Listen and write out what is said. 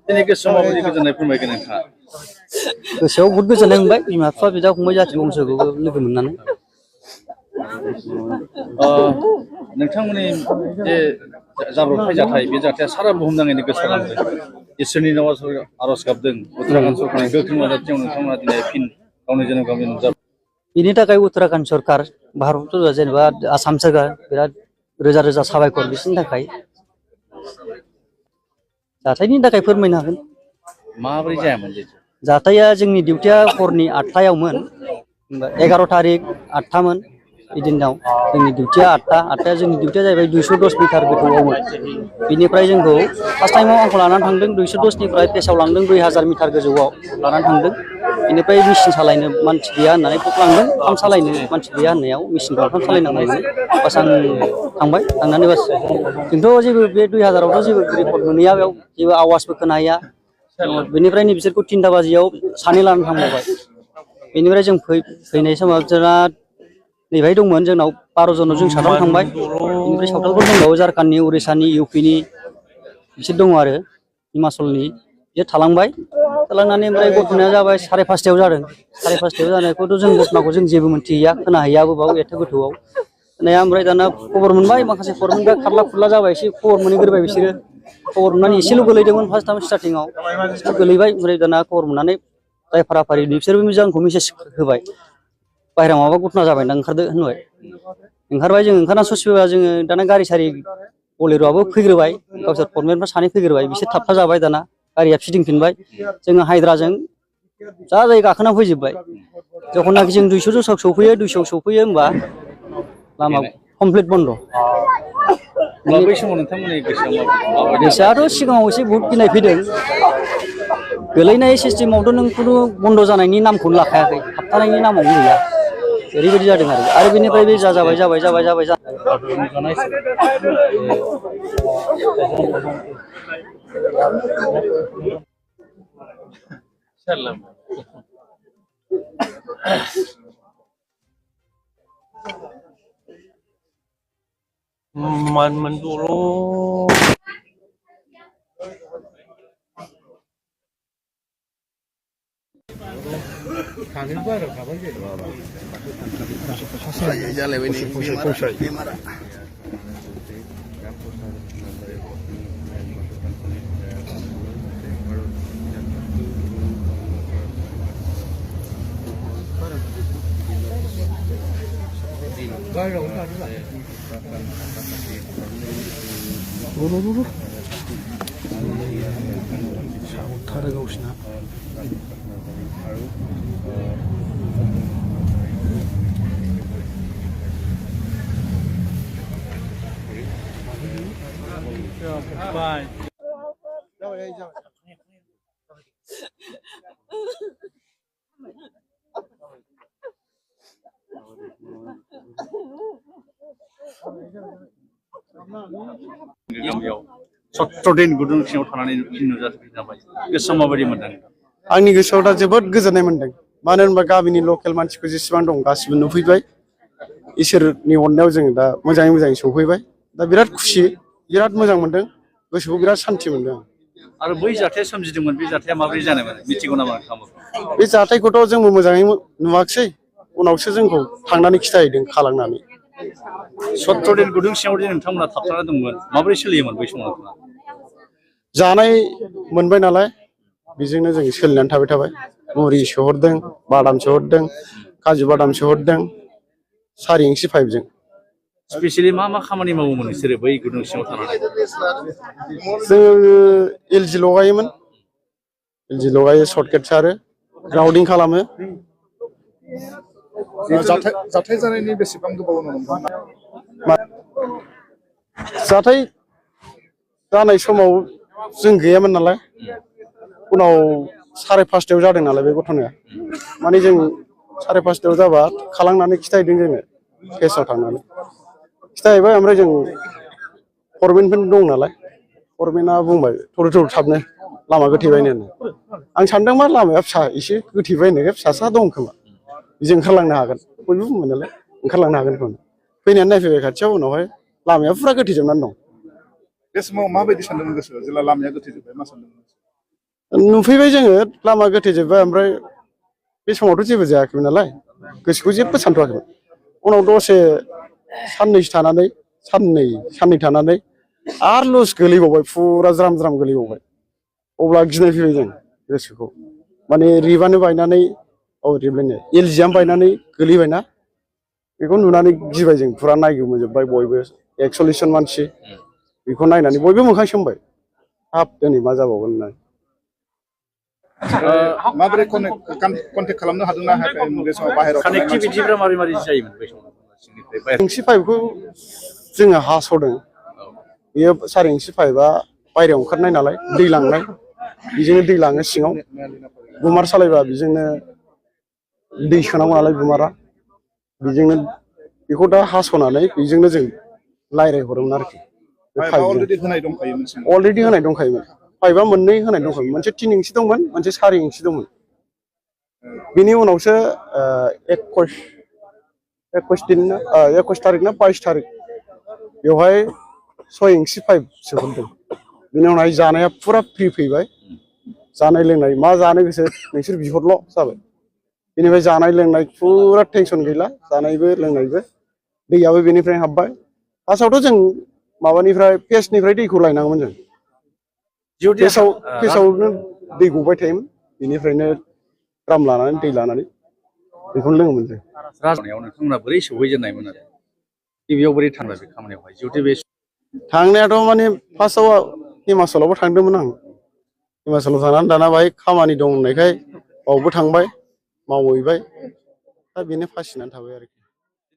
दिनै गोसोआव माबायदि गोजोननाय फोरमायगोन नोंथाङा? गोसोआव बहुद गोजोननाय मोनबाय बिमा बिफा बिदा फंबाय जाथि बंस'खौबो लोगो मोननानै। नोंथांमोननि जे जाब्रबथाय जाथाय बे जाथाया सारा बुहुमनाङैनो गोसारलांदों। इसोरनि नामाव आर'ज गाबदों उत्तराखण्ड सरकारनि गोख्रों मददजों नोंथांमोना दिनै फिन गावनि जोनोम गामियाव नुजाफैदों। बिनि थाखाय उत्तराखण्ड सरकार भारत जेनेबा आसाम सरकार बिराद रोजा रोजा साबायखर बिसोरनि थाखाय। जाथायनि थाखाय फोरमायनो हागोन। माबोरै जायामोन? जाथाया जोंनि डिउटिया हरनि 8टायावमोन। 11 तारिख 8टामोन। इदिनाव जोंनि डिउटिया 8टाया जोंनि डिउटिया जाहैबाय 210 मिटार गोथौआवमोन। बिनिफ्राय जोंखौ फार्स्ट टाइमाव आंखौ लानानै थांदों 210निफ्राय पेसाव लांदों 2000 मिटार गोजौआव लानानै थांदों। बेनिफ्राय मेचिन सालायनो मानसि गैया होननानै लांदों। पाम्प सालायनो मानसि गैया होननायाव मेचिन पाम्प सालायनांगौमोन। बास आं थांबाय थांनानै बास जोंथ' जेबो बे 2000आवथ' जेबो रिपर्ट मोनहैया बेयाव जेबो आवाजबो खोनाहैया। बेनिफ्रायनो बिसोरखौ 3टा बाजियाव सानै लानानै थांबावबाय। बेनिफ्राय जों फैनाय समाव जोंना नैबाय दंमोन जोंनाव 12 जनाव जों 7 थांबाय। बेनिफ्राय सावथालफोर दंबावो झारखण्डनि उरिसानि इउपिनि बिसोर दङ आरो हिमाचलनि बिसोर थालांबाय। थालांनानै ओमफ्राय घटनाया जाबाय 5:30आव जादों। 5:30आव जानायखौथ' जों घटनाखौ जों जेबो मोनथिहैया खोनाहैयाबो बाव एथ' गोथौआव। ओमफ्राय दाना खबर मोनबाय माखासे खबर मोनबाय खारला खुरला जाबाय एसे खबर मोनहैग्रोबाय बिसोरो। खबर मोननानै एसेल' गोलैदोंमोन फार्स्टआव स्टार्टिंआव गोलैबाय। ओमफ्राय दाना खबर मोननानै जाय फाराफारि बिसोरबो आंखौ मेसेज होबाय बाहेरायाव माबा घटना जाबाय ना ओंखारदो होनबाय। ओंखारबाय जों ओंखारना ससेबा जोङो दाना गारि सारि बलेर'आबो फैग्रोबाय गावसोर फरमेनफ्रा सानै फैग्रोबाय बिसोर थाबथा जाबाय। दाना गारिया फिदिंफिनबाय जोङो हायद्राजों जा जाय गाखोना फैजोब्बाय। जखननाखि जों 210 सौफैयो 200 सौफैयो होमबा लामा कमप्लिट बन्द'। बै समाव नोंथांमोननि गोसोआथ' सिगाङाव एसे बहुत गिनाय फैदों। गोलैनाय सिस्टेमावथ' नों खुनु बन्द' जानायनि नामखौनो लाखायाखै थाबथानायनि नामावनो गैया। ओरैबायदि जादों आरो बेनिफ्राय बे जाबाय। Man dulu Bye. गामियाव 17 दिन गुदुं सिङाव थानानै नुजाफैबाय गोसोआव माबायदि मोनदों? आंनि गोसोआव दा जोबोद गोजोननाय मोनदों। मानो होनबा गामिनि लकेल मानसिखौ जेसेबां दं गासिबो नुफैबाय। इसोरनि अननायाव जों दा मोजाङै सौफैबाय। दा बिराद खुसि बिराद मोजां मोनदों गोसोखौ बिराद सान्थि मोनदों। आरो बै जाथाया सोमजिदोंमोन बे जाथाया माबोरै जानायमोन मिथिगौ नामा नोंथाङा? बे जाथायखौथ' जोंबो मोजाङै नुवाखिसै उनावसो जोंखौ थांनानै खिथाहैदों खालांनानै। 17 दिन गुदुं सिङाव जे नोंथांमोना थाबथाना दंमोन माबोरै सोलियोमोन बै समाव? जानाय मोनबाय नालाय बेजोंनो जों सोलिनानै थाबाय। मुरि सोहरदों बादाम सोहरदों काजु बादाम सोहरदों 4 इंसि पाइपजों। स्पेसियेलि मा खामानि मावोमोन नोंसोरो बै गुदुं सिङाव थानानै? जोङो एलजि लगायोमोन। एलजि लगायो सर्टकेट सारो ग्राउन्डिं खालामो। जाथाय जानायनि बेसेबां गोबाव उनाव जाथाय जानाय समाव जों गैयामोन नालाय उनाव 5:30आव जादों नालाय बे घटनाया। माने जों 5:30आव जाबा खालांनानै खिथाहैदों जोङो केसआव थांनानै खिथाहैबाय। ओमफ्राय जों फरमेनफोर दं नालाय फरमेना बुंबाय थर थाबनो लामा गोथेबायनो होनना। आं सानदों मा लामाया फिसा एसे गोथेबायनो फिसासा दं खोमा बिजों ओंखारलांनो हागोन बयबो बुंबाय नालाय ओंखारलांनो हागोन खोमा। फैनानै नायफैबाय खाथियाव उनावहाय लामाया फुरा गोथेजोबनानै दं। बे समाव माबायदि सानदोंमोन गोसोआव जेब्ला लामाया गोथेजोब्बाय मा सानदोंमोन? नुफैबाय जोङो लामा गोथेजोब्बाय ओमफ्राय बे समावथ' जेबो जायाखैमोन नालाय गोसोखौ जेबो सानथ'वाखैमोन उनाव दसे साननैसो थानानै साननै थानानै आरो लस गोलैबावबाय फुरा ज्राम ज्राम गोलैबावबाय अब्ला गिनाय फैबाय जों गोसोखौ माने रिबानो बायनानै रिबलायनो एलजियाम बायनानै गोलैबायना बेखौ नुनानै गिबाय जों फुरा नायगोमोजोब्बाय बयबो 41 जन मानसि बेखौ नायनानै बयबो मोखां सोमबाय हाब दिनै मा जाबावगोन होननानै माबोरै कन्टेक्ट खालामनो हादोंना हायाखै बे समाव बाहेरायाव कानेक्टिभिटिफ्रा मारै जायोमोन बै समाव सिंनिफ्राय इंसि पाइपखौ जोङो हास'दों बेयो 4 इंसि पाइपआ बायहेरायाव ओंखारनाय नालाय दै लांनाय बेजोंनो दै लाङो सिङाव गुमार सालायबा बेजोंनो दै सोनांगौ नालाय गुमारा बेजोंनो बेखौ दा हास'नानै बेजोंनो जों रायज्लायहरोमोन आरोखि अलरेडि होनाय दंखायोमोन पाइपआ मोननै होनाय दंखायोमोन मोनसे 3 इंसि दंमोन मोनसे 4 इंसि दंमोन बेनि उनावसो 21 तारिख ना 22 तारिख बेवहाय 6 इंसि पाइप सोहरदों बेनि उनावहाय जानाया फुरा फ्रि फैबाय जानाय लोंनाय मा जानो गोसो नोंसोर बिहरल' जाबाय बेनिफ्राय जानाय लोंनाय फुरा टेनसन गैला जानायबो लोंनायबो दैयाबो बेनिफ्राय हाबबाय फार्स्टआवथ' जों माबानिफ्राय फेसनिफ्राय दैखौ लायनांगौमोन जों फेसावनो दै गबाय थायोमोन बेनिफ्रायनो द्राम लानानै दै लानानै बेखौनो लोङोमोन जों राजनायाव नोंथांमोना बोरै सौहैजेननायमोन आरो गिबियाव बोरै थांबाय बे खामानियावहाय जिहेथु बे थांनायाथ' माने फार्स्टआव हिमाचलावबो थांदोंमोन आं हिमाचलाव थांनानै दाना बाहाय खामानि दं होननायखाय बावबो थांबाय मावहैबाय दा बेनो फासिनानै थाबाय आरोखि